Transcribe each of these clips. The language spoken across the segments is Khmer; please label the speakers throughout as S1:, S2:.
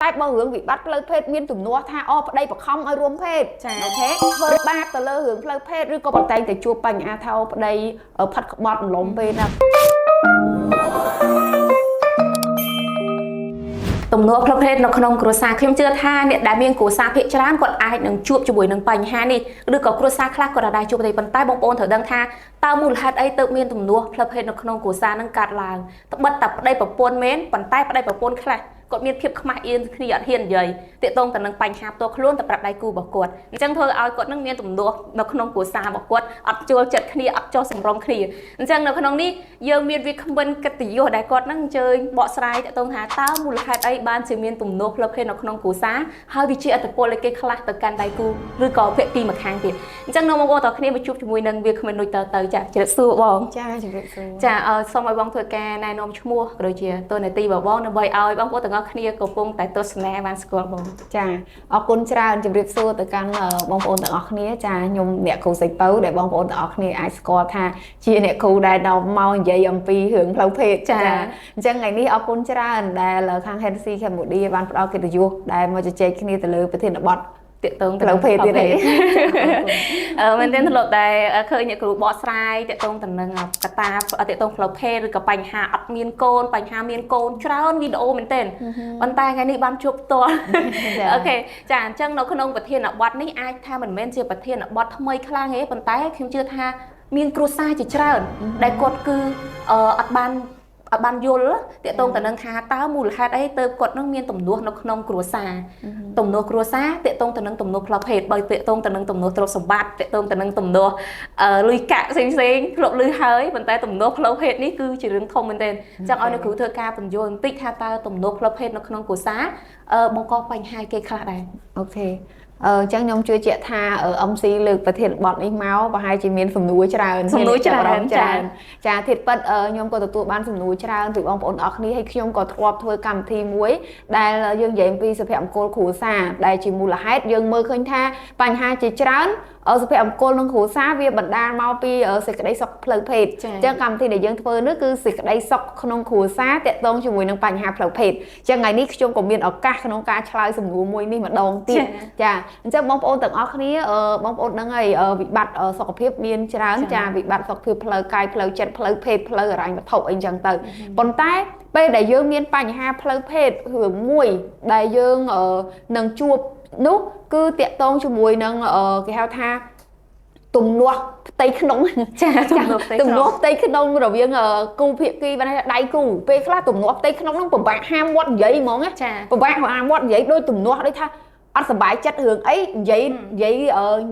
S1: តែបើរឿងវិបត្តិផ្លូវភេទមានទំនាស់ថាអូប្តីបខំឲ្យរួមភេទអូខេធ្វើបាបទៅលើរឿងផ្លូវភេទឬក៏តែងតែជួបបញ្ហាថាអូប្តីផាត់ក្បត់លំពេលណា
S2: ទំនាស់ផ្លូវភេទនៅក្នុងគ្រួសារខ្ញុំជឿថាអ្នកដែលមានគ្រួសារភាគច្រើនគាត់អាចនឹងជួបជាមួយនឹងបញ្ហានេះឬក៏គ្រួសារខ្លះគាត់អាចជួបទេប៉ុន្តែបងប្អូនត្រូវដឹងថាតើមូលហេតុអីទើបមានទំនាស់ផ្លូវភេទនៅក្នុងគ្រួសារនឹងកើតឡើងត្បិតតែប្តីប្រពន្ធមែនប៉ុន្តែប្តីប្រពន្ធខ្លះគាត់មានភាពខ្មាស់អៀនគ្នាអត់ហ៊ាននិយាយទាក់ទងទៅនឹងបញ្ហាផ្ទាល់ខ្លួនទៅប្រាប់ដៃគូរបស់គាត់អញ្ចឹងធ្វើឲ្យគាត់នឹងមានទំនាស់នៅក្នុងគ្រួសាររបស់គាត់អត់ជួលចិត្តគ្នាអត់ចុះសម្រុងគ្នាអញ្ចឹងនៅក្នុងនេះយើងមានវាគ្មិនកិត្តិយសដែលគាត់នឹងអញ្ជើញបកស្រាយទាក់ទងថាតើមូលហេតុអីបានជាមានទំនាស់ផ្លូវភេទនៅក្នុងគ្រួសារហើយវាជាឥទ្ធិពលឲ្យគេខ្លះទៅកាន់ដៃគូឬក៏ភាគីម្ខាងទៀតអញ្ចឹងបងប្អូនតើគ្នាមកជួបជាមួយនឹងវាគ្មិនដូចតទៅចាជម្រាបសួរបង
S1: ចាជម្រាបសួរ
S2: ចាសូមឲ្យបងធ្វើការណែនាំឈ្មោះក៏ដូចជាតួនាទីរបស់បងដើម្បីឲ្យបងប្អូនទាំងអស់គ្នាកំពុងតែទស្សនាបានស្គាល់បង
S1: ចាអរគុណច្រើនជម្រាបសួរទៅកាន់បងប្អូនទាំងអស់គ្នាចាខ្ញុំអ្នកគ្រូសេចពៅដែលបងប្អូនទាំងអស់គ្នាអាចស្គាល់ថាជាអ្នកគ្រូដែលដល់មកនិយាយអំពីរឿងផ្លូវភេទចាអញ្ចឹងថ្ងៃនេះអរគុណច្រើនដែលខាង Hensi Cambodia បានផ្ដល់កិត្តិយសដែលមកជជែកគ្នាទៅលើប្រធានបទ
S2: ទាក់ទង
S1: ផ្លូវភេទទៀតឯង
S2: មែនទេធ្លាប់តែឃើញអ្នកគ្រូបកស្រាយទាក់ទងទៅនឹងកត្តាទាក់ទងផ្លូវភេទឬក៏បញ្ហាអត់មានកូនបញ្ហាមានកូនច្រើនវីដេអូមែនទេប៉ុន្តែថ្ងៃនេះបានជួបផ្ទាល់អូខេចាអញ្ចឹងនៅក្នុងប្រធានបទនេះអាចថាមិនមែនជាប្រធានបទថ្មីខ្លាំងទេប៉ុន្តែខ្ញុំជឿថាមានគ្រួសារជាច្រើនដែលគាត់គឺអត់បានយល់ទាក់ទងទៅនឹងថាតើមូលហេតុអីទើបគាត់នឹងមានទំនាស់នៅក្នុងគ្រួសារទំនាស់គ្រួសារទាក់ទងទៅនឹងទំនាស់ផ្លូវភេទបើទាក់ទងទៅនឹងទំនាស់ទ្រព្យសម្បត្តិទាក់ទងទៅនឹងទំនាស់លុយកាក់ផ្សេងផ្សេងធ្លាប់ឮហើយប៉ុន្តែទំនាស់ផ្លូវភេទនេះគឺជារឿងធំមែនទែនចង់ឲ្យអ្នកគ្រូធ្វើការពន្យល់បន្តិចថាតើទំនាស់ផ្លូវភេទនៅក្នុងគ្រួសារបង្កបញ្ហាគេខ្លះដែរ
S1: អូខេអញ្ចឹងខ្ញុំជឿជាក់ថា MC លើកប្រធានបទនេះមកប្រហែលជាមានសំណួរច្រើនចាធាតុពិតខ្ញុំក៏ទទួលបានសំណួរច្រើនពីបងប្អូនអរគ្នាហើយខ្ញុំក៏ធ្លាប់ធ្វើកម្មវិធីមួយដែលយើងនិយាយអំពីសុភមង្គលគ្រួសារដែលជាមូលហេតុយើងមើលឃើញថាបញ្ហាជាច្រើនសុភមង្គលក្នុងគ្រួសារវាបណ្ដាលមកពីសេចក្តីសុខផ្លូវភេទអញ្ចឹងកម្មវិធីដែលយើងធ្វើនោះគឺសេចក្តីសុខក្នុងគ្រួសារទាក់ទងជាមួយនឹងបញ្ហាផ្លូវភេទអញ្ចឹងថ្ងៃនេះខ្ញុំក៏មានឱកាសក្នុងការឆ្លើយសំណួរមួយនេះម្ដងទៀតចាអញ្ចឹងបងប្អូនទាំងអស់គ្នាបងប្អូនដឹងហើយវិបត្តិសុខភាពមានច្រើនចាវិបត្តិសុខភាពផ្លូវកាយផ្លូវចិត្តផ្លូវភេទផ្លូវហិរញ្ញវត្ថុអីចឹងទៅប៉ុន្តែពេលដែលយើងមានបញ្ហាផ្លូវភេទរឿងមួយដែលយើងនឹងជួបនោះគឺទាក់ទងជាមួយនឹងគេហៅថាទំនាស់ផ្ទៃក្នុង
S2: ចា
S1: ទំនាស់ផ្ទៃក្នុងរវាងគូភាគីបានដៃគូពេលខ្លះទំនាស់ផ្ទៃក្នុងហ្នឹងពិបាកហាមមាត់និយាយហ្មងណាពិបាកហាមមាត់និយាយដូចទំនាស់ដូចថាអត់សប្បាយចិត្តរឿងអីនិ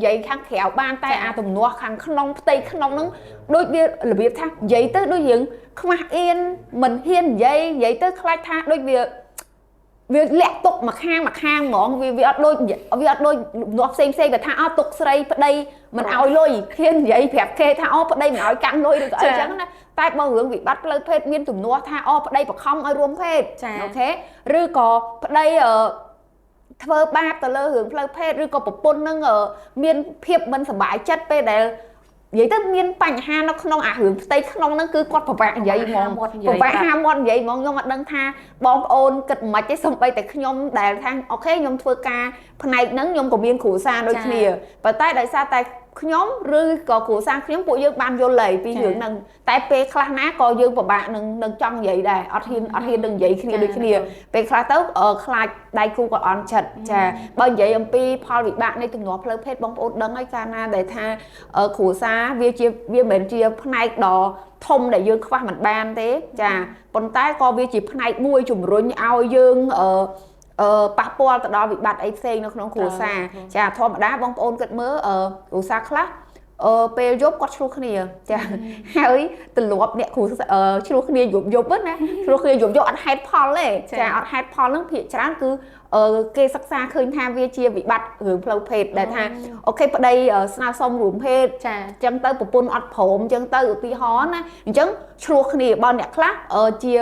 S1: យាយខាងក្រៅបានតែអាទំនាស់ខាងក្នុងផ្ទៃក្នុងហ្នឹងដូចវារបៀបថានិយាយទៅដូចរឿងខ្មាស់អៀនមិនហ៊ាននិយាយទៅខ្លាចថាដូចវាលាក់ទុកមកខាងហ្មងវាអត់ដូចទំនាស់ផ្សេងគេថាអត់ទុកស្រីប្តីមិនឲ្យលុយហ៊ាននិយាយប្រាប់គេថាអូប្តីមិនឲ្យកាន់លុយឬក៏អីចឹងណាតែបើរឿងវិបត្តិផ្លូវភេទមានទំនាស់ថាអូប្តីបខំឲ្យរួមភេទអូខេឬក៏ប្តីធ្វើបាបទៅលើរឿងផ្លូវភេទឬក៏ប្រពន្ធនឹងមានភាពមិនសប្បាយចិត្តពេលដែលនិយាយទៅមានបញ្ហានៅក្នុងអារឿងផ្ទៃក្នុងហ្នឹងគឺគាត់ពិបាកនិយាយហ្មងពិបាកហាមាត់និយាយហ្មងខ្ញុំអត់ដឹងថាបងប្អូនគិតមិនទេសូម្បីតែខ្ញុំដែលថាអូខេខ្ញុំធ្វើការផ្នែកហ្នឹងខ្ញុំក៏មានគ្រួសារដូចគ្នាប៉ុន្តែដោយសារតែខ្ញុំឬក៏គ្រួសារខ្ញុំពួកយើងបានយល់ហើយពីរឿងហ្នឹងតែពេលខ្លះណាក៏យើងពិបាកនឹងចង់និយាយដែរអត់ហ៊ាននឹងនិយាយគ្នាដូចគ្នាពេលខ្លះទៅខ្លាចដៃគូក៏អន់ចិត្តចាបើនិយាយអំពីផលវិបាកនៃទំនាស់ផ្លូវភេទបងប្អូនដឹងហើយកាលណាដែលថាគ្រួសារវាមិនមែនជាផ្នែកដ៏ធំដែលយើងខ្វះមិនបានទេចាប៉ុន្តែក៏វាជាផ្នែកមួយជំរុញឲ្យយើងប៉ះពាល់ទៅដល់វិបត្តិអីផ្សេងនៅក្នុងគ្រួសារចាធម្មតាបងប្អូនគិតមើលគ្រួសារខ្លះពេលយប់គាត់ឆ្លោះគ្នាចាហើយទម្លាប់អ្នកគ្រូឆ្លោះគ្នាយប់ណាឆ្លោះគ្នាយប់អត់ហេតុផលទេចាអត់ហេតុផលហ្នឹងភាគច្រើនគឺគេសិក្សាឃើញថាវាជាវិបត្តិរឿងផ្លូវភេទដែលថាអូខេប្តីស្នើសុំរួមភេទចាអញ្ចឹងទៅប្រពន្ធអត់ព្រមអញ្ចឹងទៅឧទាហរណ៍ណាអញ្ចឹងឆ្លោះគ្នាបើអ្នកខ្លះជា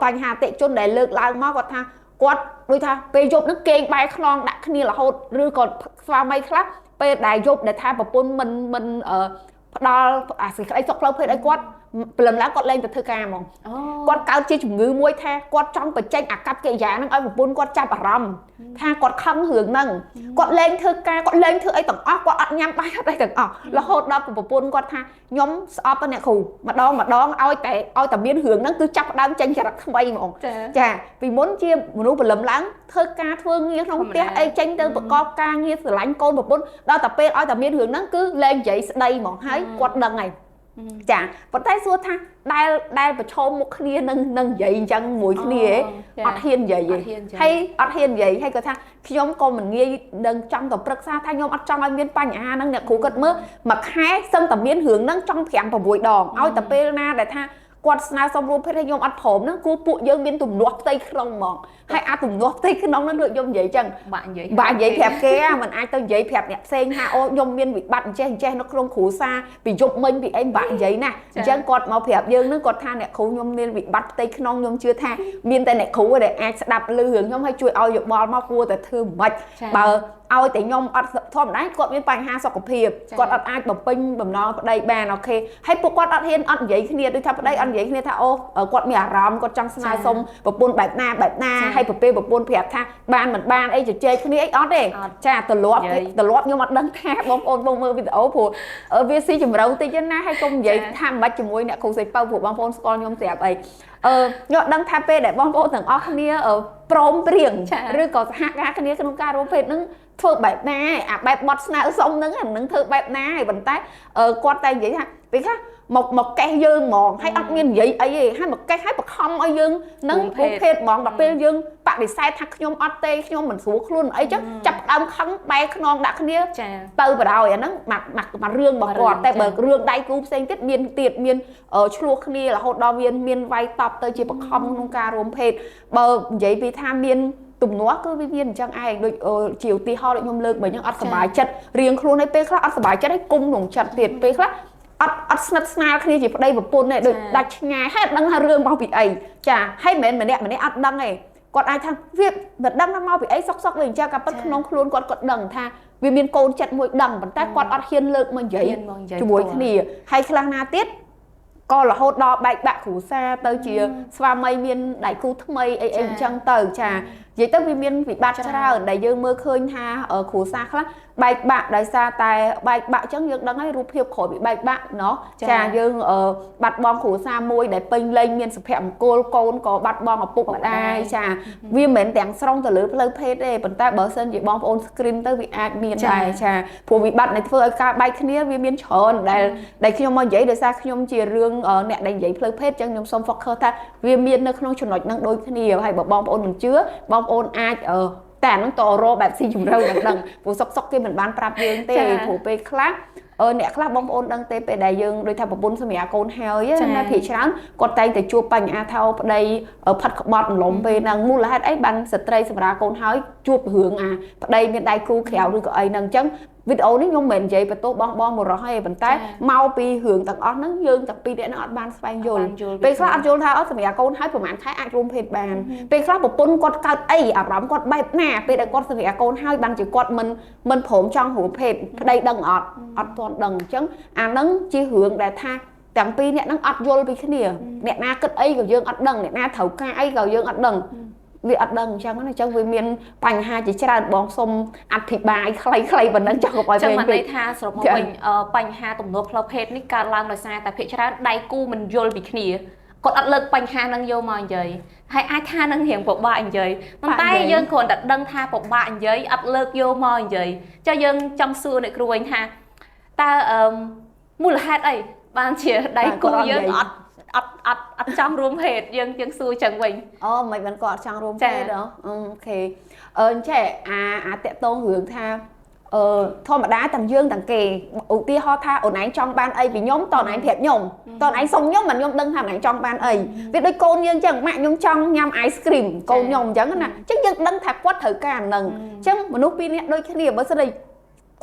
S1: បញ្ហាអតិជនដែលលើកឡើងមកគាត់ថាគាត់ដូចថាពេលយប់ហ្នឹងគេងបែរខ្នងដាក់គ្នារហូតឬក៏ស្វាមីខ្លះពេលដែលយប់ដែលថាប្រពន្ធមិនផ្ដល់អាសេចក្តីសុខផ្លូវភេទឲ្យគាត់ ព្រលឹមឡើងគាត់លែងទៅធ្វើការហ្មងគាត់កើតជាជំងឺមួយថាគាត់ចង់បញ្ចេញអាកប្បកិរិយាហ្នឹងឲ្យប្រពន្ធគាត់ចាប់អារម្មណ៍ថាគាត់ខឹងរឿងហ្នឹងគាត់លែងធ្វើការគាត់លែងធ្វើអីទាំងអស់គាត់អត់ញ៉ាំបាយអត់អីទាំងអស់រហូតដល់ប្រពន្ធគាត់ថាខ្ញុំស្អប់អ្នកគ្រូម្ដងម្ដងឲ្យតែមានរឿងហ្នឹងគឺចាប់ផ្ដើមចេញចរិតថ្មីហ្មងចាពីមុនជាមនុស្សព្រលឹមឡើងធ្វើការធ្វើងារក្នុងផ្ទះអីចេញទៅប្រកបការងារស្រឡាញ់កូនប្រពន្ធដល់តែពេលឲ្យតែមានរឿងហ្នឹងគឺលែងនិយាយស្ដីហ្មងហើយគាត់ដឹងហើយចាប៉ុន្តែសួរថាដែលប្រឈមមុខគ្នានឹងនិយាយអញ្ចឹងមួយគ្នាឯងអត់ហ៊ាននិយាយទេហើយអត់ហ៊ាននិយាយហើយគាត់ថាខ្ញុំក៏មិនងាយនឹងចង់ទៅប្រឹក្សាថាខ្ញុំអត់ចង់ឲ្យមានបញ្ហាហ្នឹងអ្នកគ្រូគាត់មើលមួយខែសឹងតែមានរឿងហ្នឹងចង់5 6ដងឲ្យតែពេលណាដែលថាគាត់ស្នើសុំរួមភេទឲ្យខ្ញុំអត់ព្រមហ្នឹងគូពួកយើងមានទំនាស់ផ្ទៃក្នុងហ្មងហើយអាទំនាស់ផ្ទៃក្នុងហ្នឹងដូចខ្ញុំនិយាយចឹង
S2: បាក់និយាយ
S1: ប្រាប់គេមិនអាចទៅនិយាយប្រាប់អ្នកផ្សេងថាអូខ្ញុំមានវិបត្តិអញ្ចេះនៅក្នុងគ្រួសារពីយប់មិញពីអីបាក់និយាយណាអញ្ចឹងគាត់មកប្រាប់យើងហ្នឹងគាត់ថាអ្នកគ្រូខ្ញុំមានវិបត្តិផ្ទៃក្នុងខ្ញុំជឿថាមានតែអ្នកគ្រូដែលអាចស្ដាប់ឮរឿងខ្ញុំហើយជួយឲ្យយោបល់មកគួរតែធ្វើមិនបើឲ្យតែខ្ញុំអត់ធម្មតាគាត់មានបញ្ហាសុខភាពគាត់អត់អាចបំពេញបំណងប្តីបានអូខេហើយពួកគាត់អត់ហ៊ានអត់និយាយគ្នាដូចថាប្តីអត់និយាយគ្នាថាអូគាត់មានអារម្មណ៍គាត់ចង់ស្នើសុំប្រពន្ធបែបណាបែបណាហើយប្រពេលប្រពន្ធប្រាប់ថាបានមិនបានអីជជែកគ្នាអីអត់ទេចាទម្លាប់ខ្ញុំអត់ដឹងថាបងប្អូនបងមើលវីដេអូព្រោះវាស៊ីជម្រៅតិចណាហើយកុំនិយាយថាមិនបាច់ជាមួយអ្នកគ្រូស្រីពៅព្រោះបងប្អូនស្គាល់ខ្ញុំស្រាប់អីខ្ញុំដឹងថាពេលដែលបងប្អូនទាំងអស់គ្នាព្រមព្រៀងឬក៏សហការគ្នាក្នុងការរួមភេទនឹងធ្វើបែបណាអាបែបបត់ស្នើសុំហ្នឹងអានឹងធ្វើបែបណាហើយប៉ុន្តែគាត់តែនិយាយថាពេលខ្លះមកកេះយើងហ្មងហើយអត់មាននិយាយអីទេហើយមកកេះហើយបខំឲ្យយើងនឹងរួមភេទហ្មងដល់ពេលយើងបដិសេធថាខ្ញុំអត់ទេខ្ញុំមិនស្រួលខ្លួនអីចឹងចាប់ដើមខឹងបែរខ្នងដាក់គ្នាទៅបដ ாய் អាហ្នឹងមួយរឿងរបស់គាត់តែបើរឿងដៃគូផ្សេងទៀតមានទៀតមានឆ្លោះគ្នារហូតដល់មានវាយតប់ទៅជាបខំក្នុងការរួមភេទបើនិយាយពីថាមានទំនាស់គឺវាមានអញ្ចឹងឯងដូចជាឧទាហរណ៍ដូចខ្ញុំលើកមកអញ្ចឹងអត់សប្បាយចិត្តរៀងខ្លួនឯពេលខ្លះអត់សប្បាយចិត្តឯងគុំក្នុងចិត្តទៀតពេលខ្លះអត់ស្និទ្ធស្នាលគ្នាជាប្តីប្រពន្ធទេដូចដាច់ឆ្ងាយហើយអត់ដឹងថារឿងមកពីអីចាហើយមិនមែនម្នាក់អត់ដឹងទេគាត់អាចថាវាមិនដឹងថាមកពីអីសុកដូចអញ្ចឹងក៏ពិតក្នុងខ្លួនគាត់ដឹងថាវាមានកូនចិត្តមួយដឹងប៉ុន្តែគាត់អត់ហ៊ានលើកមកនិយាយជាមួយគ្នាហើយខ្លះណាទៀតក៏រហូតដល់បែកបាក់គ្រួសារទៅជាស្វាមីមានដៃគូថ្មីអីអញ្ចឹងទៅចានិយាយទៅវាមានវិបត្តិច្រើនដែលយើងមើលឃើញថាគ្រួសារខ្លះបែកបាក់ដោយសារតែបែកបាក់អញ្ចឹងយើងដឹងហើយរូបភាពក្រោយពីបែកបាក់ណោះចាយើងបាត់បង់គ្រួសារមួយដែលពេញលេញមានសុភមង្គលកូនក៏បាត់បង់ឪពុកម្ដាយចាវាមិនមែនទាំងស្រុងទៅលើផ្លូវភេទទេប៉ុន្តែបើសិនជាបងប្អូន screen ទៅវាអាចមានដែរចាព្រោះវិបត្តិនៃធ្វើឲ្យការបែកគ្នាវាមានច្រើនដែលខ្ញុំមកនិយាយដោយសារខ្ញុំជារឿងអ្នកដែលនិយាយផ្លូវភេទអញ្ចឹងខ្ញុំសូម focus ថាវាមាននៅក្នុងចំណុចហ្នឹងដូចគ្នាហើយបើបងប្អូនមិនជឿបងប្អូនអាចតែអាហ្នឹងតរបែបស៊ីជម្រៅមិនដឹងព្រោះសុកគេមិនបានប្រាប់យើងទេព្រោះពេលខ្លះអ្នកខ្លះបងប្អូនដឹងទេពេលដែលយើងដូចថាប្រពន្ធសម្រាប់កូនហើយណាភាគច្រើនគាត់តែងតែជួបបញ្ហាថាប្តីផាត់ក្បត់អន្លំពេលហ្នឹងមូលហេតុអីបានស្ត្រីសម្រាប់កូនហើយជួបរឿងអាប្តីមានដៃគូក្រៅឬក៏អីហ្នឹងអញ្ចឹងវីដេអូនេះខ្ញុំមិនមែននិយាយបន្ទោសបងបរោះទេប៉ុន្តែមកពីរឿងទាំងអស់ហ្នឹងយើងទាំងពីរនាក់ហ្នឹងអត់បានស្វែងយល់ពេលខ្លះអត់យល់ថាអត់សម្រាប់កូនហើយប្រហែលខែអាចរួមភេទបានពេលខ្លះប្រពន្ធគាត់កើតអីអារម្មណ៍គាត់បែបណាពេលដែលគាត់សម្រាប់កូនហើយបានជាគាត់មិនព្រមចង់រួមភេទប្តីដឹងអត់អត់ទាន់ដឹងអញ្ចឹងអាហ្នឹងជារឿងដែលថាទាំងពីរនាក់ហ្នឹងអត់យល់ពីគ្នាអ្នកណាគិតអីក៏យើងអត់ដឹងអ្នកណាត្រូវការអីក៏យើងអត់ដឹងវាអត់ដឹងអញ្ចឹងណាអញ្ចឹងវាមានបញ្ហាជាច្រើនបងសុំអធិប្បាយខ្លីៗប៉ុណ្ណឹងចង់កុំឲ្យវែងពេក
S2: ចឹងមិនន័យថាសរុបមកវិញបញ្ហាទំនាស់ផ្លូវភេទនេះកើតឡើងដោយសារតែភាគច្រើនដៃគូមិនយល់ពីគ្នាគាត់អត់លើកបញ្ហានឹងយកមកនិយាយហើយអាចថានឹងរៀងពិបាកនិយាយប៉ុន្តែយើងគ្រាន់តែដឹងថាពិបាកនិយាយអត់លើកយកមកនិយាយចុះយើងចង់សួរអ្នកគ្រូវិញថាតើមូលហេតុអីបានជាដៃគូយើងអត់ចង់រួមភេទយើងសួរចឹងវិញ
S1: អូមិនបានគាត់អត់ចង់រួមភេទហ៎អូខេអញ្ចេះអាតាក់តងរឿងថាធម្មតាទាំងយើងទាំងគេឧទាហរណ៍ថាអូនឯងចង់បានអីពីខ្ញុំតអូនឯងប្រាប់ខ្ញុំតអូនឯងសុំខ្ញុំមិនខ្ញុំដឹងថាអូនឯងចង់បានអីវាដូចកូនយើងចឹងម៉ាក់ខ្ញុំចង់ញ៉ាំ ice cream កូនខ្ញុំអញ្ចឹងណាអញ្ចឹងយើងដឹងថាគាត់ត្រូវការអាហ្នឹងអញ្ចឹងមនុស្សពីរនាក់ដូចគ្នាបើសិនជា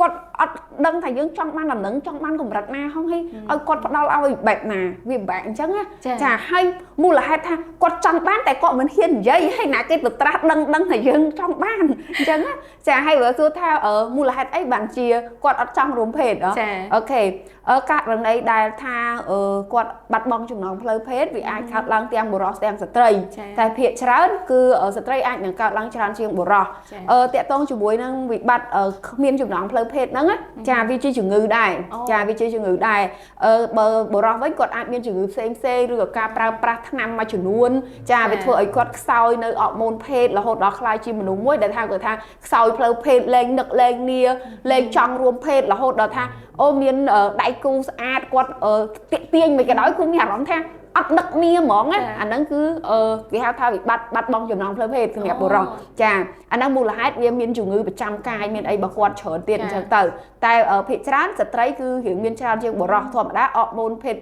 S1: គាត់អត់ដឹងថាយើងចង់បានដំណឹងចង់បានកម្រិតណាហងហើយឲ្យគាត់ផ្ដល់ឲ្យបែបណាវាពិបាកអញ្ចឹងណាចាហើយមូលហេតុថាគាត់ចង់បានតែគាត់មិនហ៊ាននិយាយហើយណាគេទៅត្រាស់ដឹងថាយើងចង់បានអញ្ចឹងណាចាហើយបើសួរថាមូលហេតុអីបានជាគាត់អត់ចង់រួមភេទអូខេករណីដែលថាគាត់បាត់បង់ចំណងផ្លូវភេទវាអាចកើតឡើងទាំងបុរសទាំងស្ត្រីតែភាគច្រើនគឺស្ត្រីអាចនឹងកើតឡើងច្រើនជាងបុរសតាក់ទងជាមួយនឹងវិបត្តិគ្មានចំណងផ្លូវភេទហ្នឹងចាវាជាជំងឺដែរចាវាជាជំងឺដែរបើបុរសវិញគាត់អាចមានជំងឺផ្សេងផ្សេងឬក៏ការប្រើប្រាស់ថ្នាំមួយចំនួនចាវាធ្វើឲ្យគាត់ខ្សោយនៅអរម៉ូនភេទរហូតដល់ក្លាយជាមនុស្សមួយដែលថាគាត់ថាខ្សោយផ្លូវភេទលែងនឹកលែងនាលែងចង់រួមភេទរហូតដល់ថាអូមានដៃគូស្អាតគាត់ទាក់ទាញមិនក៏ដោយគឺមានអារម្មណ៍ថាអត់នឹកនាហ្មងណាអាហ្នឹងគឺគេហៅថាវិបត្តិបាត់បង់ចំណងផ្លូវភេទសម្រាប់បុរសចាអាហ្នឹងមូលហេតុវាមានជំងឺប្រចាំកាយមានអីរបស់គាត់ច្រើនទៀតអញ្ចឹងទៅតែភាគច្រើនស្ត្រីគឺរៀងមានច្រើនជាងបុរសធម្មតាអរម៉ូនភេទ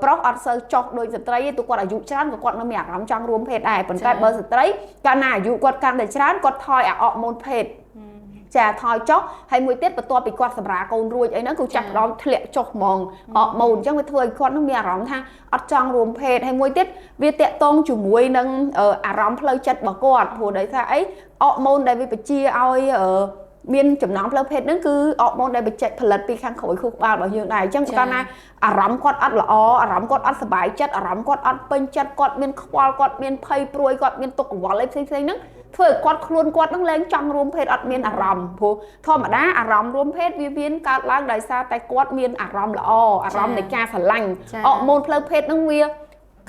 S1: ប្រុសអត់សូវចុះដូចស្ត្រីទេទោះគាត់អាយុច្រើនក៏គាត់នៅមានអារម្មណ៍ចង់រួមភេទដែរប៉ុន្តែបើស្ត្រីកាលណាអាយុគាត់កាន់តែច្រើនគាត់ថយអាអរម៉ូនភេទចាថយចុះហើយមួយទៀតបន្ទាប់ពីគាត់សម្រាលកូនរួចអីហ្នឹងគឺចាប់ផ្ដើមធ្លាក់ចុះហ្មងអរម៉ូនអញ្ចឹងវាធ្វើឲ្យគាត់នឹងមានអារម្មណ៍ថាអត់ចង់រួមភេទហើយមួយទៀតវាតាក់ទងជាមួយនឹងអារម្មណ៍ផ្លូវចិត្តរបស់គាត់ព្រោះដោយសារអីអរម៉ូនដែលវាបញ្ជាឲ្យមានចំណងផ្លូវភេទហ្នឹងគឺអរម៉ូនដែលបញ្ចេញផលិតពីខាងក្រោយខួរក្បាលរបស់យើងដែរអញ្ចឹងកាលណាអារម្មណ៍គាត់អត់ល្អអារម្មណ៍គាត់អត់សប្បាយចិត្តអារម្មណ៍គាត់អត់ពេញចិត្តគាត់មានខ្វល់គាត់មានភ័យព្រួយគាត់មានទុក្ខកង្វល់អីផ្សេងៗហ្នឹងធ្វើឲ្យគាត់ខ្លួនគាត់នឹងលែងចង់រួមភេទអត់មានអារម្មណ៍ព្រោះធម្មតាអារម្មណ៍រួមភេទវាមានកើតឡើងដោយសារតែគាត់មានអារម្មណ៍ល្អអារម្មណ៍នៃការស្រឡាញ់អរម៉ូនផ្លូវភេទហ្នឹងវា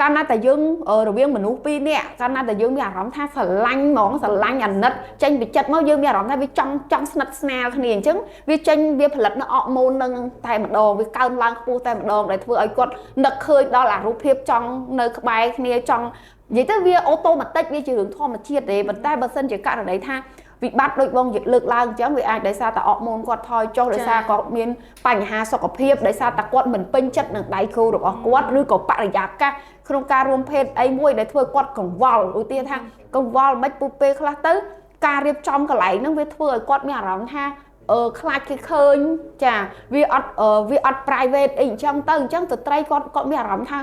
S1: កាលណាតែយើងរវាងមនុស្សពីរនាក់កាលណាតែយើងមានអារម្មណ៍ថាស្រឡាញ់ហ្មងស្រឡាញ់អាណិតចេញពីចិត្តមកយើងមានអារម្មណ៍ថាវាចង់ស្និទ្ធស្នាលគ្នាអញ្ចឹងវាចេញវាផលិតនៅអរម៉ូននឹងតែម្ដងវាកើនឡើងខ្ពស់តែម្ដងដែលធ្វើឲ្យគាត់នឹកឃើញដល់អារូបភាពចង់នៅក្បែរគ្នាចង់និយាយទៅវាអូតូម៉ាទិកវាជារឿងធម្មជាតិទេប៉ុន្តែបើសិនជាករណីថាវិបត្តិដូចបងលើកឡើងអញ្ចឹងវាអាចដោយសារតែអរម៉ូនគាត់ថយចុះដោយសារគាត់មានបញ្ហាសុខភាពដោយសារតែគាត់មិនពេញចិត្តនឹងដៃគូរបស់គាត់ឬក៏បរិយាកាសក្នុងការរួមភេទអីមួយដែលធ្វើគាត់កង្វល់ឧទាហរណ៍ថាកង្វល់មិនពូពេលខ្លះទៅការរៀបចំកន្លែងហ្នឹងវាធ្វើឲ្យគាត់មានអារម្មណ៍ថាខ្លាចគេឃើញចាវាអត់ private អីអញ្ចឹងទៅអញ្ចឹងស្ត្រីគាត់មានអារម្មណ៍ថា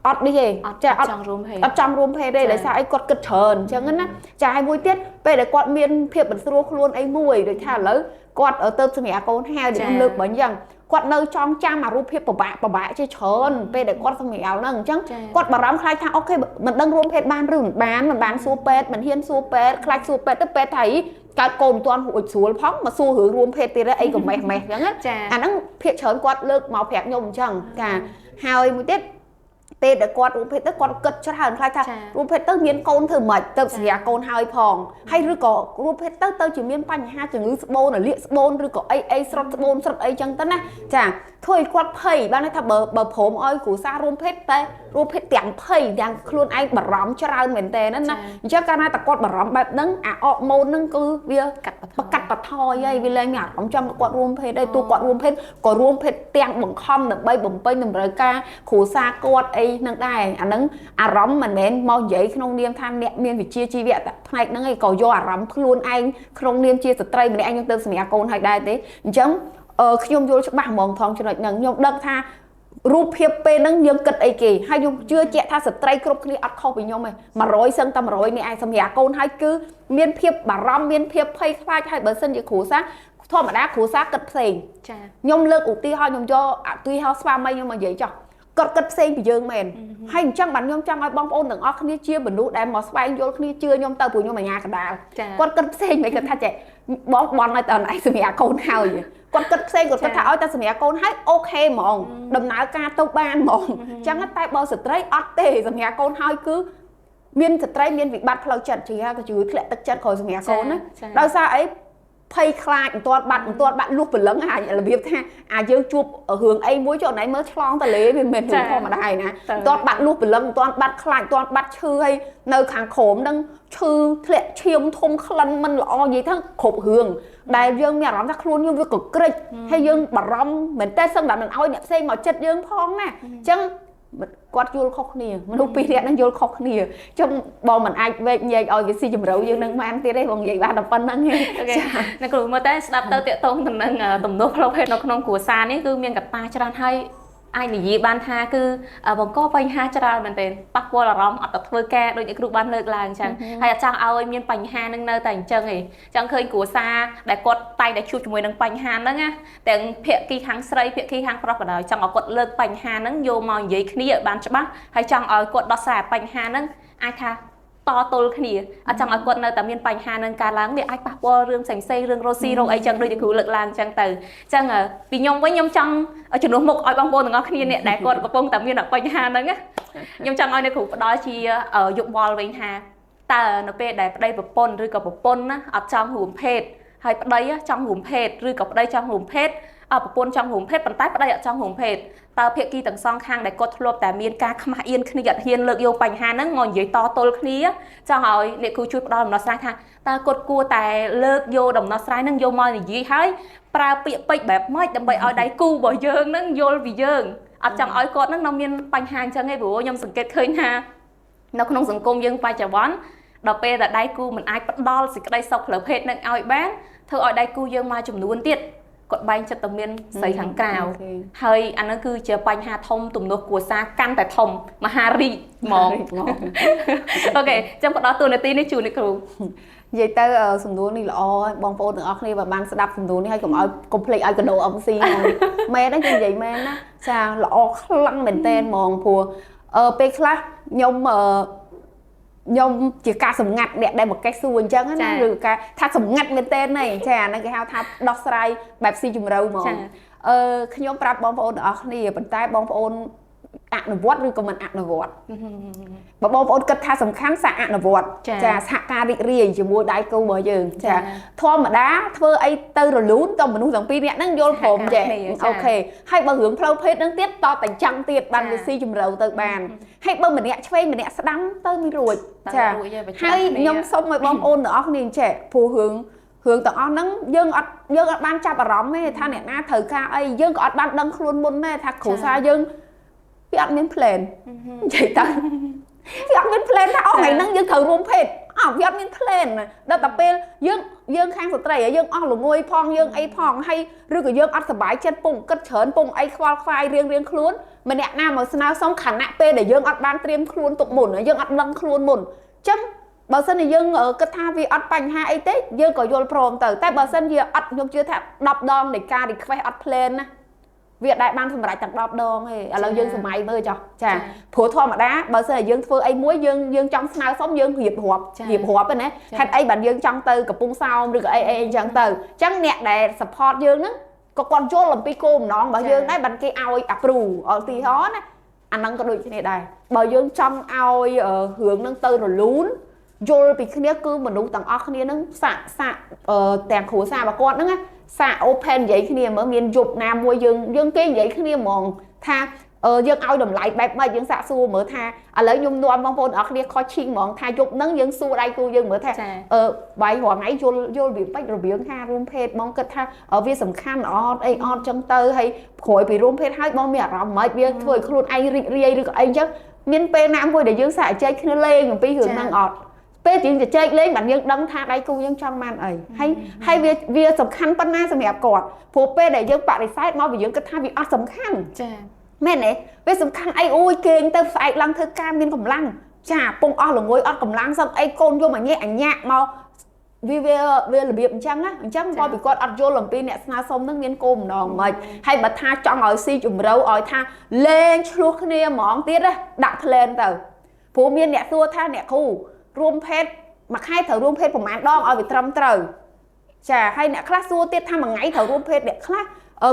S1: អត់នេះទេចាអត់ចង់រួមភេទអត់ចង់រួមភេទទេដោយសារអីគាត់គិតច្រើនអញ្ចឹងណាចាហើយមួយទៀតពេលដែលគាត់មានភាពមិនស្រួលខ្លួនអីមួយដូចថាឥឡូវគាត់ទៅសម្រាប់កូនហើយដូចលើកមិញអញ្ចឹងគាត់នៅចង់ចាំអារូបភាពពិបាកជាច្រើនពេលដែលគាត់សម្រាលហ្នឹងអញ្ចឹងគាត់បារម្ភខ្លាចថាអូខេមិនដឹងរួមភេទបានឬមិនបានមិនបានសួរពេទ្យមិនហ៊ានសួរពេទ្យខ្លាចសួរពេទ្យទៅពេទ្យថាអីកើតកូនមិនទាន់រួចស្រួលផងមកសួររឿងរួមភេទទៀតអីក៏ម៉េះអញ្ចឹងណាអាហ្នឹងភាគច្រើនគាត់លើកមកប្រាប់ខ្ញុំអញ្ចឹងចាហើយមួយទៀតពេលដែលគាត់រួមភេទទៅគាត់គិតច្រើនខ្លាចថារួមភេទទៅមានកូនធ្វើម៉េចទៅសម្រាប់កូនហើយផងហើយឬក៏រួមភេទទៅជាមានបញ្ហាជំងឺស្បូនលាកស្បូនឬក៏អីស្រុតស្បូនស្រុតអីចឹងទៅណាចាធ្វើឲ្យគាត់ភ័យបានន័យថាបើព្រមឲ្យគ្រូសារួមភេទតែរួមភេទទាំងភ័យទាំងខ្លួនឯងបារម្ភច្រើនមែនតើណាអញ្ចឹងកាលណាតែគាត់បារម្ភបែបហ្នឹងអាអរម៉ូនហ្នឹងគឺវាកាត់បន្ថយហើយវាលែងមានអារម្មណ៍ចង់គាត់រួមភេទដែរទោះគាត់រួមភេទក៏រួមភេទទាំងបង្ខំដើម្បីបំពេញតម្រូវការគ្រួសារគាត់អីហ្នឹងដែរអាហ្នឹងអារម្មណ៍មិនមែនមកនិយាយក្នុងនាមថាអ្នកមានវិជ្ជាជីវៈតែផ្នែកហ្នឹងឯងក៏យកអារម្មណ៍ខ្លួនឯងក្នុងនាមជាស្ត្រីម្នាក់ឯងខ្ញុំទៅសម្រាប់កូនហើយដែរទេអញ្ចឹងខ្ញុំយល់ច្បាស់ហ្មងថងចំណុចហ្នឹងខ្ញុំដឹងថារូបភាពពេលហ្នឹងយើងគិតអីគេហើយខ្ញុំជឿជាក់ថាស្ត្រីគ្រប់គ្នាអត់ខុសពីខ្ញុំទេ100សឹងតែ100នេះឯងសម្រាប់កូនហើយគឺមានភាពបារម្ភមានភាពភ័យខ្លាចហើយបើសិនជាគ្រួសារធម្មតាគ្រួសារគិតផ្សេងចាខ្ញុំលើកឧទាហរណ៍ខ្ញុំយកឧទាហរណ៍ស្វាមីខ្ញុំមកនិយាយចោះគាត់គិតផ្សេងពីយើងមែនហើយអញ្ចឹងបានខ្ញុំចង់ឲ្យបងប្អូនទាំងអស់គ្នាជាមនុស្សដែលមកស្វែងយល់គ្នាជឿខ្ញុំទៅព្រោះខ្ញុំអាញាកដាលគាត់គិតផ្សេងមិនគាត់ថាចេះបងបន់ឲ្យតើឯងសម្រាប់កូនហើយគាត់គិតផ្សេងគាត់គិតថាឲ្យតែសម្រាប់កូនហើយអូខេហ្មងដំណើរការទៅបានហ្មងអញ្ចឹងតែបើស្ត្រីអត់ទេសម្រាប់កូនហើយគឺមានស្ត្រីមានវិបត្តិផ្លូវចិត្តជាក៏ជឿធ្លាក់ទឹកចិត្តក្រោយសម្រាប់កូនណាដោយសារអីភ័យខ្លាចមិនទាន់បាត់លុះព្រលឹងអារបៀបថាអាយើងជួបរឿងអីមួយចុះណៃមើលឆ្លងតលេវាមិនមែនរឿងធម្មតាឯណាមិនទាន់បាត់លុះព្រលឹងមិនទាន់បាត់ខ្លាចមិនទាន់បាត់ឈឺហើយនៅខាងក្រោមហ្នឹងឈឺធ្លាក់ឈាមធំក្លិនមិនល្អនិយាយទៅគ្រប់រឿងដែលយើងមានអារម្មណ៍ថាខ្លួនយើងវាកក្រិចហើយយើងបារម្ភមែនតើសឹងតែមិនឲ្យអ្នកផ្សេងមកចិត្តយើងផងណាអញ្ចឹង គាត់យល់ខុសគ្នាមនុស្សពីរនាក់ហ្នឹងយល់ខុសគ្នាចុងបងមិនអាចវែកញែកឲ្យវាស៊ីជម្រៅយើងនឹងបានទៀតទេបងនិយាយបានតែប៉ុណ្្នឹងទេ
S2: okay អ្នកគ្រូមើលតែស្ដាប់ទៅតាក់ទងទៅនឹងទំនាស់ផ្លូវភេទនៅក្នុងគ្រួសារនេះគឺមានកត្តាច្រើនហើយអាចនិយាយបានថាគឺបង្កបញ្ហាច្រើនមែនទែនប៉ះពាល់អារម្មណ៍អត់ទៅធ្វើការដូចអ្នកគ្រូបានលើកឡើងអញ្ចឹងហើយអត់ចង់ឲ្យមានបញ្ហានឹងនៅតែអញ្ចឹងឯងចង់ឃើញគ្រួសារដែលគាត់តែងតែជួបជាមួយនឹងបញ្ហាហ្នឹងណាទាំងភាគីខាងស្រីភាគីខាងប្រុសក៏ដោយចង់ឲ្យគាត់លើកបញ្ហាហ្នឹងយកមកនិយាយគ្នាឲ្យបានច្បាស់ហើយចង់ឲ្យគាត់ដោះស្រាយបញ្ហាហ្នឹងអាចថាតទល់គ្នាអត់ចង់ឲ្យគាត់នៅតែមានបញ្ហានឹងកើតឡើងវាអាចប៉ះពាល់រឿងផ្សេងៗរឿងរស់ស៊ីរោគអីចឹងដូចជាគ្រូលើកឡើងចឹងទៅចឹងពីខ្ញុំវិញខ្ញុំចង់ជំនួសមុខឲ្យបងប្អូនទាំងអស់គ្នាអ្នកដែលគាត់កំពុងតែមានបញ្ហាហ្នឹងខ្ញុំចង់ឲ្យអ្នកគ្រូផ្ដល់ជាយោបល់វិញថាតើនៅពេលដែលប្តីប្រពន្ធឬក៏ប្រពន្ធណាអត់ចង់រួមភេទហើយប្តីចង់រួមភេទឬក៏ប្តីចង់រួមភេទប្រពន្ធចង់រួមភេទប៉ុន្តែប្តីអត់ចង់រួមភេទតើភាគីទាំងសងខាងដែលគាត់ធ្លាប់តែមានការខ្មាស់អៀនគ្នាអត់ហ៊ានលើកយកបញ្ហាហ្នឹងមកនិយាយតទល់គ្នាចង់ឲ្យអ្នកគ្រូជួយផ្ដល់ដំណោះស្រាយថាតើគាត់គួរតែលើកយកដំណោះស្រាយហ្នឹងយកមកនិយាយហើយប្រើពាក្យពេចន៍បែបម៉េចដើម្បីឲ្យដៃគូរបស់យើងហ្នឹងយល់ពីយើងអត់ចង់ឲ្យគាត់ហ្នឹងនៅមានបញ្ហាអញ្ចឹងឯងព្រោះខ្ញុំសង្កេតឃើញថានៅក្នុងសង្គមយើងបច្ចុប្បន្នដល់ពេលដែលដៃគូមិនអាចផ្ដល់សេចក្តីសុខផ្លូវភេទនឹងឲ្យបានធ្វើឲ្យដៃគូយើងមួយចំនួនទៀតគាត់បែងចិត្តទៅមានស្រីខាងក្រៅហើយអានោះគឺជាបញ្ហាធំទំនាស់គ្រួសារកាន់តែធំមហារីកហ្មង okay ចាំផ្ដល់តួនាទីនេះជូនអ្នកគ្រូ
S1: និយាយទៅសំណួរនេះល្អបងប្អូនទាំងអស់គ្នាបើបានស្ដាប់សំណួរនេះហើយកុំឲ្យកុំភ្លេចឲ្យកដោ MC ហ្មងមែនទេគេនិយាយមែនណាចាល្អខ្លាំងមែនតើហ្មងព្រោះពេលខ្លះខ្ញុំជាការសម្ងាត់អ្នកដែលមកកេះសួរអញ្ចឹងណាឬការថាសម្ងាត់មែនតើហ្នឹងចាអាហ្នឹងគេហៅថាដោះស្រាយបែបស៊ីជម្រៅហ្មងខ្ញុំប្រាប់បងប្អូនទាំងអស់គ្នាប៉ុន្តែបងប្អូនអនុវត្តឬក៏មិនអនុវត្តបើបងប្អូនគិតថាសំខាន់សាកអនុវត្តចាសហការរីករាយជាមួយដៃគូរបស់យើងចាធម្មតាធ្វើអីទៅរលូនតមនុស្សទាំងពីរនាក់ហ្នឹងយល់ព្រមចេះ okay ហើយបើរឿងផ្លូវភេទហ្នឹងទៀតតតែចឹងទៀតបានវាស៊ីជម្រៅទៅបានហើយបើម្នាក់ឆ្វេងម្នាក់ស្ដាំទៅមិនរួចចាហើយខ្ញុំសូមឲ្យបងប្អូនទាំងអស់គ្នាចេះព្រោះរឿងទាំងអស់ហ្នឹងយើងអត់បានចាប់អារម្មណ៍ទេថាអ្នកណាត្រូវការអីយើងក៏អត់បានដឹងខ្លួនមុនដែរថាគ្រួសារយើងវាអត់មាន plan និយាយទៅវាអត់មាន plan ថាអូថ្ងៃហ្នឹងយើងត្រូវរួមភេទអត់វាអត់មាន plan ដល់តែពេលយើងខាងស្ត្រីយើងអស់ល្ងួយផងយើងអីផងហើយឬក៏យើងអត់សប្បាយចិត្តពងគិតច្រើនពងអីខ្វល់ខ្វាយរៀងរៀងខ្លួនម្នាក់ណាមកស្នើសុំខណៈពេលដែលយើងអត់បានត្រៀមខ្លួនទុកមុនយើងអត់ដឹងខ្លួនមុនអញ្ចឹងបើសិនជាយើងគិតថាវាអត់បញ្ហាអីទេយើងក៏យល់ព្រមទៅតែបើសិនជាអត់ខ្ញុំជឿថា10ដងនៃការ request អត់ plan ណាវាដែរបានសម្រេចទាំង10ដងទេឥឡូវយើងសម័យមើលចុះចាព្រោះធម្មតាបើសិនជាយើងធ្វើអីមួយយើងចង់ស្នើសុំយើងរៀបរាប់ណាហេតុអីបានយើងចង់ទៅកំពង់សោមឬក៏អីអីអញ្ចឹងទៅអញ្ចឹងអ្នកដែល support យើងហ្នឹងក៏គាត់យល់អំពីគោលបំណងរបស់យើងដែរបានគេឲ្យ approve ឧទាហរណ៍ណាអាហ្នឹងក៏ដូចគ្នាដែរបើយើងចង់ឲ្យរឿងហ្នឹងទៅរលូនយល់ពីគ្នាគឺមនុស្សទាំងអស់គ្នាហ្នឹងសាក់ទាំងគ្រួសាររបស់គាត់ហ្នឹងណាសាក open និយាយគ្នាមើលមានយប់ណាមួយយើងគេនិយាយគ្នាហ្មងថាយើងឲ្យតម្លៃបែបម៉េចយើងសាកសួរមើលថាឥឡូវខ្ញុំនាំបងប្អូនអរគ្នា coaching ហ្មងថាយប់ហ្នឹងយើងសួរដៃគូយើងមើលថាបាយរាល់ថ្ងៃយល់វាបាច់របៀងថារួមភេទបងគិតថាវាសំខាន់អត់អីអត់ចឹងទៅហើយក្រោយពីរួមភេទហើយបងមានអារម្មណ៍ម៉េចវាធ្វើឲ្យខ្លួនឯងរីករាយឬក៏អីចឹងមានពេលណាមួយដែលយើងសាកជែកគ្នាលេងអំពីរឿងហ្នឹងអត់ពេលយើងជជែកលេងបានយើងដឹងថាដៃគូយើងចង់បានអីហើយវាសំខាន់ប៉ុណ្ណាសម្រាប់គាត់ព្រោះពេលដែលយើងបដិសេធមកវាយើងគិតថាវាអត់សំខាន់ចាមែនទេវាសំខាន់អីអូយគេងទៅស្អែកឡើងធ្វើការមានកម្លាំងចាពងអស់ល្ងួយអត់កម្លាំងសឹងអីកូនយំអញអញាក់មកវារបៀបអញ្ចឹងណាអញ្ចឹងបើពីគាត់អត់យល់អំពីអ្នកស្នើសុំនឹងមានគោលម្ដងមិនហើយបើថាចង់ឲ្យស៊ីជម្រៅឲ្យថាលេងឆ្លោះគ្នាហ្មងទៀតណាដាក់ plan ទៅព្រោះមានអ្នកសួរថាអ្នកគ្រូរួមភេទមួយខែត្រូវរួមភេទប្រហែលដងឲ្យវាត្រឹមត្រូវចាហើយអ្នកខ្លះសួរទៀតថាមួយថ្ងៃត្រូវរួមភេទអ្នកខ្លះ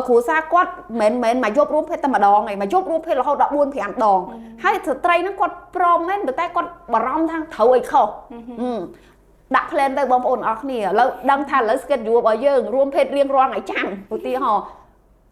S1: គ្រួសារគាត់មិនមែនមកយប់រួមភេទតែម្ដងឯងមកយប់រួមភេទរហូតដល់4 5ដងហើយស្ត្រីហ្នឹងគាត់ព្រមមែនប៉ុន្តែគាត់បារម្ភថាត្រូវអីខុសដាក់ plan ទៅបងប្អូនអរគ្នាឥឡូវដឹងថាឥឡូវ schedule របស់យើងរួមភេទរៀងរាល់ថ្ងៃច័ន្ទឧទាហរណ៍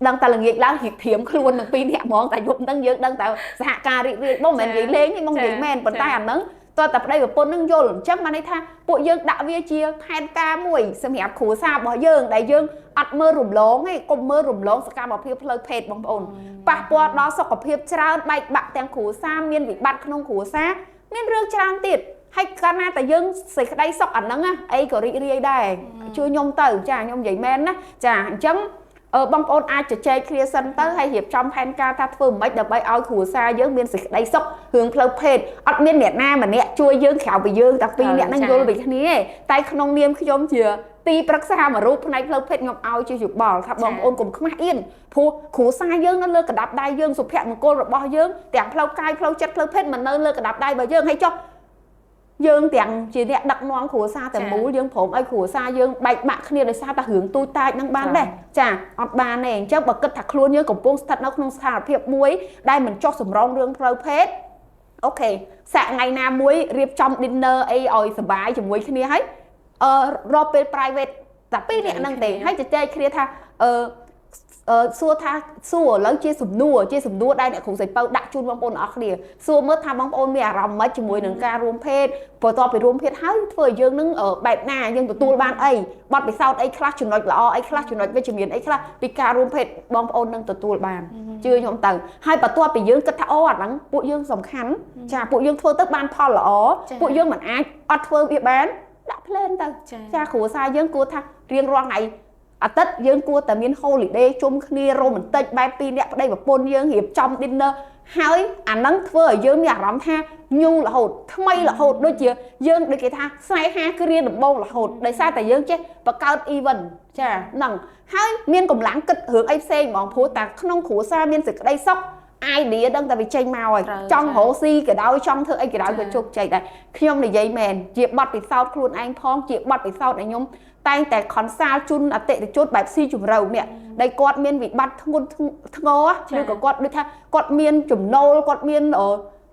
S1: ដឹងតែល្ងាចឡើងរៀបត្រៀមខ្លួននឹងពីរនាក់ហ្មងតែយប់ហ្នឹងយើងដឹងតែសហការរីករាយបងមិនមែននិយាយលេងទេបងនិយាយមែនប៉ុន្តែអាហ្នឹង តើតែប្តីប្រពន្ធនឹងយល់អញ្ចឹងបានន័យថាពួកយើងដាក់វាជាផែនការមួយសម្រាប់គ្រួសាររបស់យើងដែលយើងអត់មើលរំលងទេកុំមើលរំលងសកម្មភាពផ្លូវភេទបងប្អូនប៉ះពាល់ដល់សុខភាពច្រើនបែកបាក់ទាំងគ្រួសារមានវិបត្តិក្នុងគ្រួសារមានរឿងច្រើនទៀតហើយកាលណាតែយើងសេចក្តីសុខអាហ្នឹងអីក៏រីករាយដែរជួយខ្ញុំទៅចាខ្ញុំនិយាយមែនណាចាអញ្ចឹងបងប្អូនអាចជជែកគ្នាសិនទៅហើយរៀបចំផែនការថាធ្វើម៉េចដើម្បីឲ្យគ្រួសារយើងមានសេចក្តីសុខរឿងផ្លូវភេទអត់មានអ្នកណាម្នាក់ជួយយើងក្រៅពីយើងតែពីរអ្នកហ្នឹងយល់ពីគ្នាទេតែក្នុងនាមខ្ញុំជាទីប្រឹក្សាមួយរូបផ្នែកផ្លូវភេទខ្ញុំឲ្យជាយោបល់ថាបងប្អូនកុំខ្មាស់អៀនព្រោះគ្រួសារយើងនៅលើកណ្ដាប់ដៃយើងសុភមង្គលរបស់យើងទាំងផ្លូវកាយផ្លូវចិត្តផ្លូវភេទមិននៅលើកណ្ដាប់ដៃរបស់យើងហើយចុះយើងទាំងជាអ្នកដឹកនាំគ្រួសារទាំងមូលយើងព្រមឲ្យគ្រួសារយើងបែកបាក់គ្នាដោយសារតែរឿងទូចតាចនឹងបានដែរចាអត់បានទេអញ្ចឹងបើគិតថាខ្លួនយើងកំពុងស្ថិតនៅក្នុងស្ថានភាពមួយដែលមិនចុះសម្រងរឿងផ្លូវភេទអូខេសាក់ថ្ងៃណាមួយរៀបចំ dinner អីឲ្យសប្បាយជាមួយគ្នាហើយរកពេល private តែពីរអ្នកហ្នឹងទេហើយជជែកគ្នាថាសួរថាសួរឥឡូវជាសំណួរដែលអ្នកគ្រូសីពៅដាក់ជូនបងប្អូនអរគ្នាសួរមើលថាបងប្អូនមានអារម្មណ៍ម៉េចជាមួយនឹងការរួមភេទបន្ទាប់ពីរួមភេទហើយធ្វើឲ្យយើងនឹងបែបណាយើងទទួលបានអីបទពិសោធន៍អីខ្លះចំណុចល្អអីខ្លះចំណុចវិជ្ជមានអីខ្លះពីការរួមភេទបងប្អូននឹងទទួលបានជឿខ្ញុំទៅហើយបន្ទាប់ពីយើងគិតថាអូអាហ្នឹងពួកយើងសំខាន់ចាពួកយើងធ្វើទៅបានផលល្អពួកយើងមិនអាចអត់ធ្វើវាបានដាក់ plan ទៅចាគ្រួសារយើងគួរថារៀងរាល់ថ្ងៃអាទិត្យយើងគួរតែមាន holiday ជុំគ្នារ៉ូមែនទិកបែបពីរអ្នកប្តីប្រពន្ធយើងរៀបចំ dinner ហើយអាហ្នឹងធ្វើឲ្យយើងមានអារម្មណ៍ថាញូរហូតថ្មីរហូតដូចជាយើងដូចគេថាស្នេហាគ្រាដំបូងរហូតដោយសារតែយើងចេះបង្កើត event ចាហ្នឹងហើយមានកម្លាំងគិតរឿងអីផ្សេងហ្មងព្រោះតែក្នុងគ្រួសារមានសេចក្តីសុខ idea ដឹងតែវាចេញមកហើយចង់រកស៊ីក៏ដោយចង់ធ្វើអីក៏ដោយក៏ជោគជ័យដែរខ្ញុំនិយាយមែនជាបទពិសោធន៍ខ្លួនឯងផងជាបទពិសោធន៍ដែលខ្ញុំតែងតែ consult ជូនអតិថិជនបែបស៊ីជម្រៅនេះដែលគាត់មានវិបត្តិធ្ងន់ធ្ងរឬក៏គាត់ដូចថាគាត់មានចំណូលគាត់មាន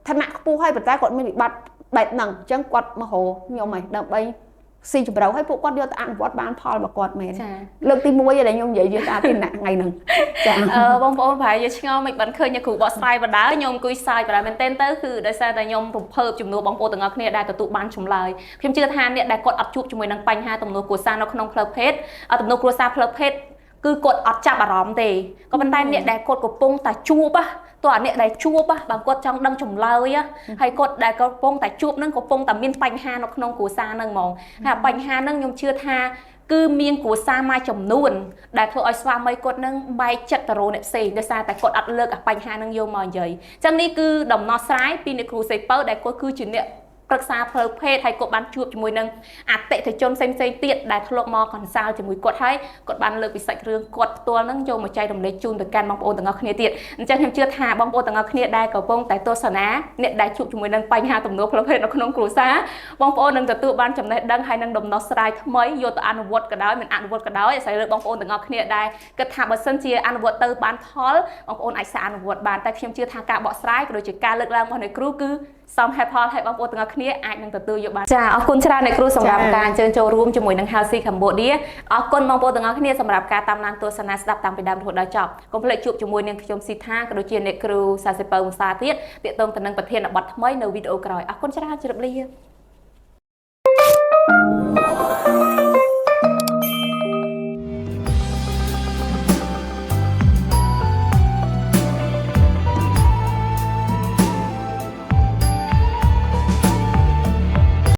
S1: ឋានៈខ្ពស់ហើយប៉ុន្តែគាត់មានវិបត្តិបែបហ្នឹងអញ្ចឹងគាត់មករកខ្ញុំហើយដើម្បីស៊ីជម្រៅឲ្យពួកគាត់យកទៅអនុវត្តបានផលរបស់គាត់មែនលើកទី1ដែលខ្ញុំនិយាយយើងថាទីណាថ្ងៃហ្នឹងចា
S2: បងប្អូនប្រហែលជាឆ្ងល់មិនបានឃើញគ្រូបកស្រាយបណ្ដើខ្ញុំអង្គុយសើចបណ្ដើមែនទែនទៅគឺដោយសារតែខ្ញុំរំភើបជំនួសបងប្អូនទាំងអស់គ្នាដែលទទួលបានចម្លើយខ្ញុំជឿថាអ្នកដែលគាត់អត់ជួបជាមួយនឹងបញ្ហាទំនាស់គ្រួសារនៅក្នុងផ្លូវភេទទំនាស់គ្រួសារផ្លូវភេទគឺគាត់អត់ចាប់អារម្មណ៍ទេក៏ប៉ុន្តែអ្នកដែលគាត់កំពុងតែជួបតើអាអ្នកដែលជួបបើគាត់ចង់ដឹងចម្លើយហើយគាត់ដែលកំពុងតែជួបនឹងកំពុងតែមានបញ្ហានៅក្នុងគ្រួសារនឹងហ្មងហើយបញ្ហានឹងខ្ញុំជឿថាគឺមានគ្រួសារមួយចំនួនដែលធ្វើឲ្យស្វាមីគាត់នឹងបែកចិត្តទៅរកអ្នកផ្សេងដោយសារតែគាត់អត់លើកអាបញ្ហានឹងយកមកនិយាយអញ្ចឹងនេះគឺដំណោះស្រាយពីអ្នកគ្រូសីពៅដែលគាត់គឺជាអ្នកប្រឹក្សាផ្លូវភេទហើយគាត់បានជួបជាមួយនឹងអតិថិជនផ្សេងៗទៀតដែលធ្លាប់មក consult ជាមួយគាត់ហើយគាត់បានលើកពីសាច់រឿងគាត់ផ្ទាល់នឹងយកមកចែករំលែកជូនទៅកាន់បងប្អូនទាំងអស់គ្នាទៀតអញ្ចឹងខ្ញុំជឿថាបងប្អូនទាំងអស់គ្នាដែលកំពុងតែទស្សនាអ្នកដែលជួបជាមួយនឹងបញ្ហាទំនាស់ផ្លូវភេទនៅក្នុងគ្រួសារបងប្អូននឹងទទួលបានចំណេះដឹងហើយនឹងដំណោះស្រាយថ្មីយកទៅអនុវត្តក៏ដោយមិនអនុវត្តក៏ដោយអាស្រ័យលើបងប្អូនទាំងអស់គ្នាដែលគិតថាបើសិនជាអនុវត្តទៅបានផលបងប្អូនអាចសាកអនុវត្តបានតែខ្ញុំជឿថាការបកស្រាយក៏ដូចជាការលើកឡើងរបស់អ្នកគ្រូគឺសមហេតុផលឲ្យបងប្អូនទាំងអស់គ្នាអាចនឹងទទួលយកបានចាអរគុណច្រើនអ្នកគ្រូសម្រាប់ការអញ្ជើញចូលរួមជាមួយនឹង Healthy Cambodia អរគុណបងប្អូនទាំងអស់គ្នាសម្រាប់ការតាមដានទស្សនាស្ដាប់តាំងពីដើមរហូតដល់ចប់កុំភ្លេចជួបជាមួយនឹងខ្ញុំស៊ីថាក៏ដូចជាអ្នកគ្រូសាសិពៅភាសាទៀតទាក់ទងទៅនឹងប្រធានបទថ្មីនៅវីដេអូក្រោយអរគុណច្រើនជម្រាបលា